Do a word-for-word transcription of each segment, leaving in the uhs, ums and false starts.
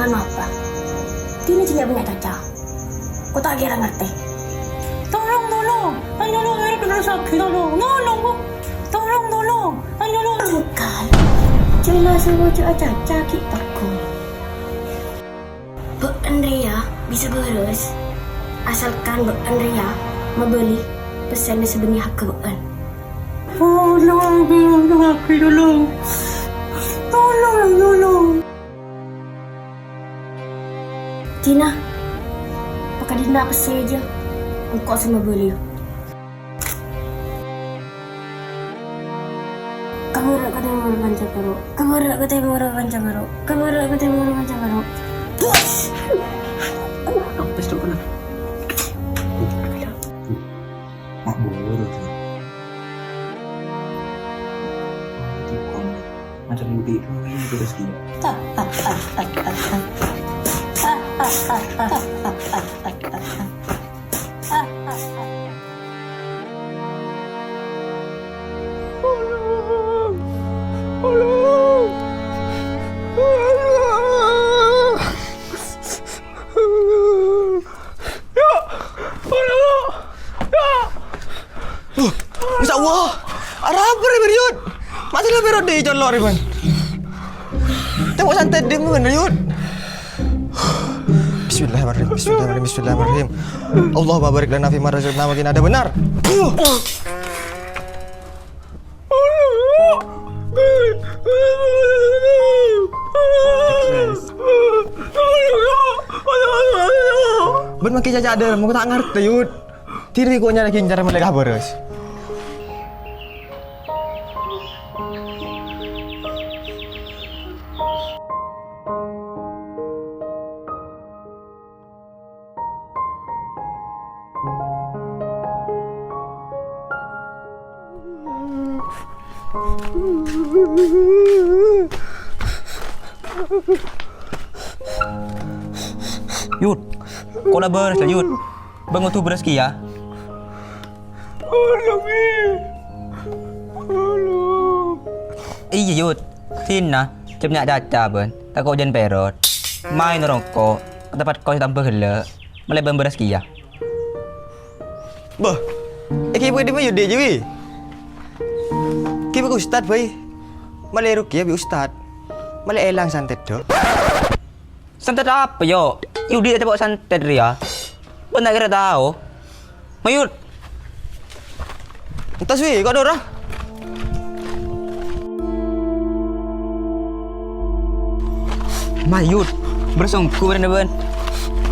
Anu apa? Dina jârèya bânnya' caca. Ko' ta' kèra ngartè. Tolong, tolong. Ayo, tolong, ayo, tolong, sakit, tolong. Tolong, Bu. Tolong, tolong. Ayo, tolong. Bukan. Jelas, Bu, cè' caca, ghi' pagghun. Bâ'en rèya bisa bârâs, asalkan bâ'en rèya mabâli pèssèna sè bânnè hakka bâ'en. Tolong, tolong, tolong. Tolong, tolong. Dina, pakadinna pèssè jâ, engko' sè mabâli. Ka bârâ' ka tèmor panca karo'. Ka bârâ' ka tèmor panca karo'. Ka bârâ' ka tèmor panca karo'. Bos! Apa sih, Dok, kenapa? Mak buru tuh. Tuh, kon. Macam mudik tuh, ini terus dia. Masya Allah. Arapa rè, Yud? Masa la perot di' colok rè, Bang? Tèmor santet di' mana, Yud? Bismillahirrahmanirrahim. Bismillahirrahmanirrahim. Bismillahirrahmanirrahim. Allahumma barik lana fi ma razaqtana wa qina adzabannar. Bâ'en mangkè caca' dâlem, engko' ta' ngartè, Yud. Diri ko' nyarè gincar mellè ka bârâs. Yud, ko' la bârâs la, Yud. Bâ'en ngodu bârâs kèya. Iyâ, Yud. Dina, jhâ' bânnya' caca, bâ'en. Tako' jhân perot. Mayu norongko', ka tempat kos tamba ghellâ'. Mellè bâ'en bârâs kèya. Bâh, è ghibâ dimma Yudi jâwi? Ghibâ ka ustad, bhâi. Mellè rugi yâ bi' ustad. Mellè èlang santet, Dok. Santet apa, Yo? Yudi ta' tao santet rèya. Bâ'en ta' kèra tao. Mayut. Entas wi, kok dora? Mayut, bersongku rene, Ben.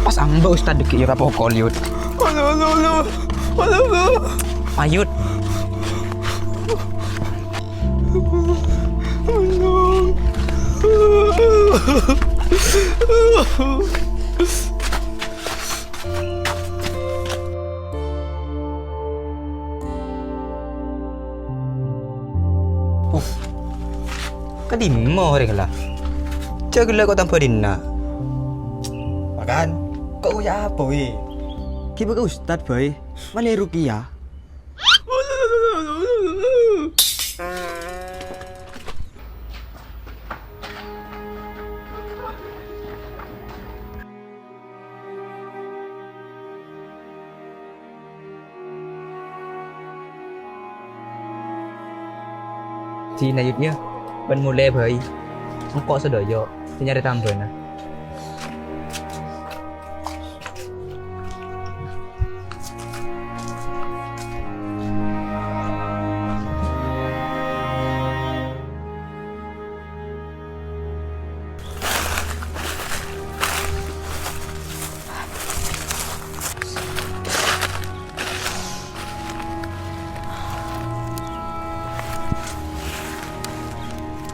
Pas amba ustad deki ya kapokol, Yud. Aduh, aduh, aduh. Aduh, aduh. Mayut. Aduh. Oh, kadimma oreng la? Jâ' ghellâ' ko' tamba dinna'. Makan, ko' ngoca' apa, wi? Ghibâ ka ustad, bhâi. Malè ruqyah. Jina, Yud, ya, bân molè bhâi. Engko' sadhâjâ sè nyarè tambâna.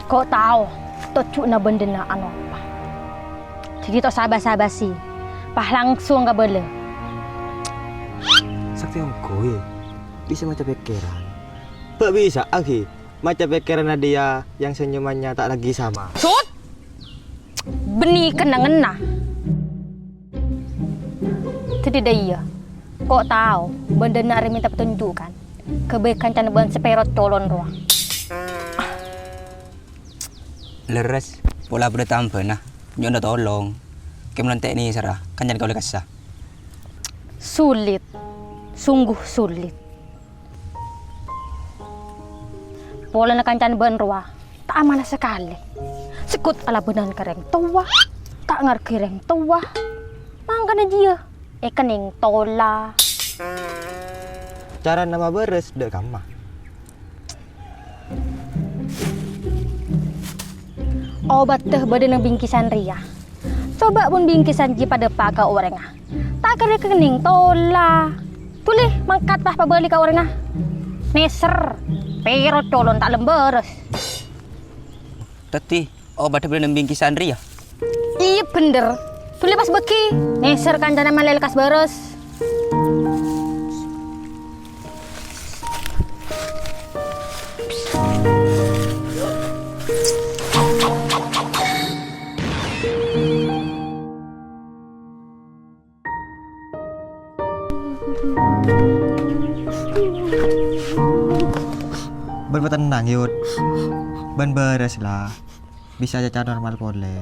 Ko' tao tojjhuna bân dâ' enna' anapa. Dhâddhi ta' osa basa-basi, pas langsung kabâlâ. Sakti ongghuy bisa maca pèkkèran. Bâ' bisa, Agi. Maca pèkkèranna dia yang senyumannya tak lagi sama. Sut! Bânnè kennengnganna. Dhâddhi dâ' iyâ, ko' tao bân dâ' enna' arè mènta patonjhu'an. Ghâbây kancana bân sè pèrot colon rowa. Lerres, pola bâdâ tambâna. Nyo'ona tolong. Kèng mon ta' nèserra, kancana kaulâ kassa'. Sulit. Sungguh sulit. Polana kancana bâ'na rowa ta' amanah sakalè. Sèkot alabânan ka rèng towa, ta' ngargai rèng towa. Mangkana jiyâ èkennèng tola. Carana mabârâs dâ' kamma? Obâddhâ bâdâ neng bingkisan rèya. Coba' mon bingkisan jiyâ padâpa' ka orèngnga. Ta' kèra èkennèng tola. Dhuli mangkat, pas pabâli ka orèngnga. Nèser, pèro' colon ta' lem bârâs. Dhâddhi, obâddhâ bâdâ neng bingkisan rèya? Iyâ, bhender. Dhuli pas bâgi, nèser kancana malè lekkas bârâs. Bân patennang, Yud. Bân bârâs, la. Bisa caca normal polè.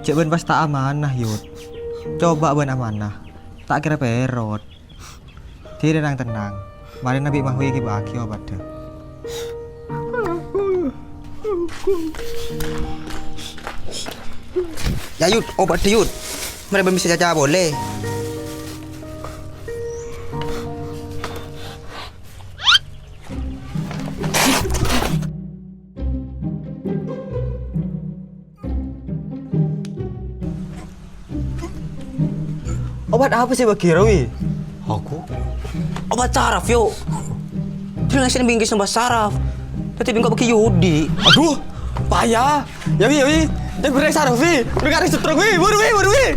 Jhâ' bân pas ta' amanah, Yud. Coba' bân amanah. Ta' kèra pèro'. Dhiri nang-tennang. Marèna Bi' Mahwi èghibâ'âghi obâddhâ. Yâ, Yud, obâddhâ, Yud. Marè bân bisa caca polè. Obât apa sè èbâgi rowa, Wi? Aku? Obât saraf, Yo. Dhuli sè bingkis obât saraf. Dhâddhi bi' engko' bâgi Yudi. Adhu, paya. Yâ, Wi, yâ, Wi. Yâ, bherri' saraf, Wi. Bherri' ka stroke, Wi. Buru, Wi, buru, Wi.